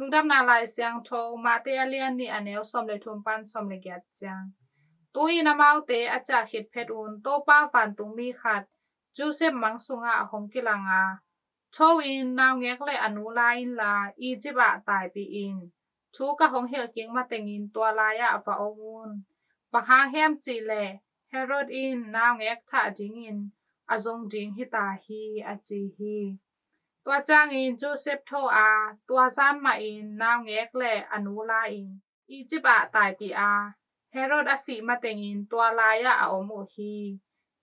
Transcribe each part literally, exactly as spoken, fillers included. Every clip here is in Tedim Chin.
Lungdamna Lai Siangtho, Mate a lian nih a neu sawm le thum pan sawm le giat ciang. Tu-in amaute a ciah khit phet un Topa vantungmi khat Joseph mang sungah hong kilang a, "Tho in naungek le a nu la inla Egypt ah taipih in. Thu ka hong hilh kik matengin tua lai-ah va om un. Bang hang hiam cih leh Herod in naungek thah dingin a zong ding hi ta hi," a ci hi. Tua ciangin Joseph tho a, tua zan mahin naungek le a nu la-in Egypt ah taipih a, Herod a sih matengin tua lai-ah a om uh hi.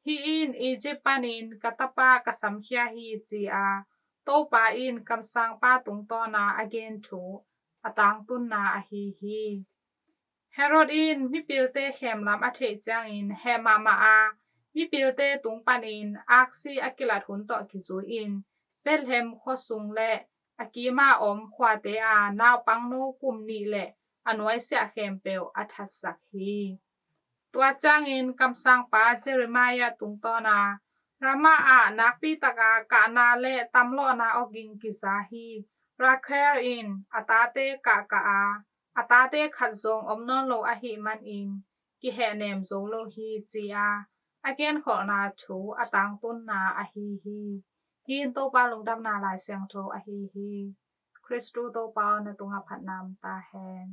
"Hih in Egypt panin ka tapa ka samkhia hi," ci-a Topa in kamsangpa tungtawna a gen thu a tangtunna ahi hi. Herod in mipilte khemlam a theih ciangin heh mahmah a, mipilte tung panin aksi a kilat hun tawh kizui-in Bethlehem khuasung le a kima om khuate a naupangno kum nih le a nuaisiah khempeuh a thatsak hi. Tua ciangin kamsangpa Jeremiah tungtawna, "Ramah ah nakpi taka kahna le tamlawhna awging kiza hi. Rakhel in a tate kahkah a, a tate khat zong om nawn lo ahih manin kihehnem zo lo hi," ci-a a genkholhna thu a tangtunna ahi hi. Hih in Topa Lungdamna Lai Siangtho ahi hi. Khristu Topa aw, na tungah phatna om ta hen.